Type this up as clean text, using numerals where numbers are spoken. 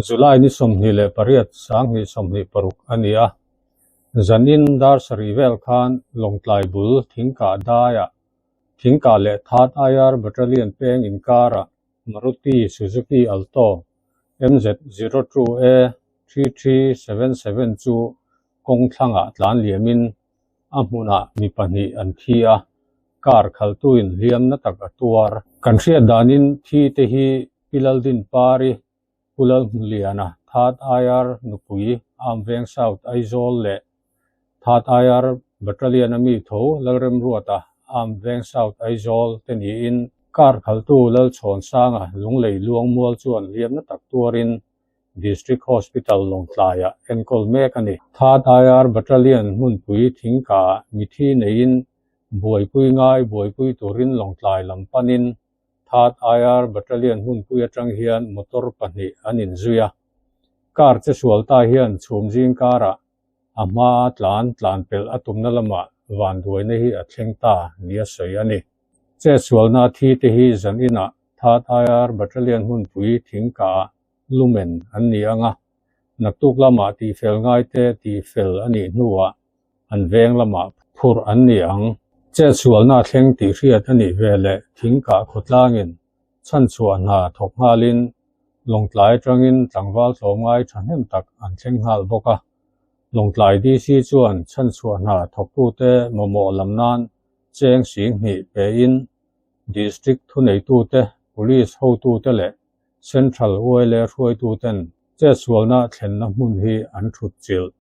July ni 28 2026 a ni a. Zanin dar sarih vel khan Lawngtlai bul Thingkah daiah Thingkah leh Third IR Battalion peng inkarah Maruti Suzuki Alto MZ02A 3377 chu kawng thlangah tlan liamin a hmunah mi pahnih an thi a, car khaltuin hliam na tak a tuar. Kan hriat danin thi te hi Pi Laldin Pari, Pu Lalhmuliana, Third IR nupui Amveng South Aizawl leh Third IR Battalion a mi tho Lalremruata Amveng South Aizawl te niin car khaltu Lalchhawnsanga Lunglei Luangmual chuan hliam na tak tuarin District Hospital Lawngtlaiah enkawl mek a ni. Third IR Battalion hmunpui thingkah mithi neiin buaipui ngai buaipui turin Lawngtlai lam panin Third IR Battalion hmunpui atang hian motor pahnih an inzui a. Car che sual ta hian chhum zing karah a hmaa tlan tlan pelh a tumna lamah vanduaina hi a thleng ta nia sawi a ni. Chetsualna thi te hi zan inah Third IR Battalion hmunpui thingkah lumen an ni ang a, naktuk lamah tihfel ngaite tihfel a nih hnuah an veng lamah phurh an ni ang. Chetsualna thleng tih hriat a nih veleh thingkah khawtlangin chhanchhuah hna thawk nghalin Lawngtlai atangin tlangval tlawmngai thahnem tak an thleng nghal bawk a. Lawngtlai DC chuan chhanchhuah hna thawktute mamawh lam nan cheng sing hnih pein District thuneitute, Police hotute leh Central YLA hruaituten chetsualna thlenna hmun hi an thut chilh.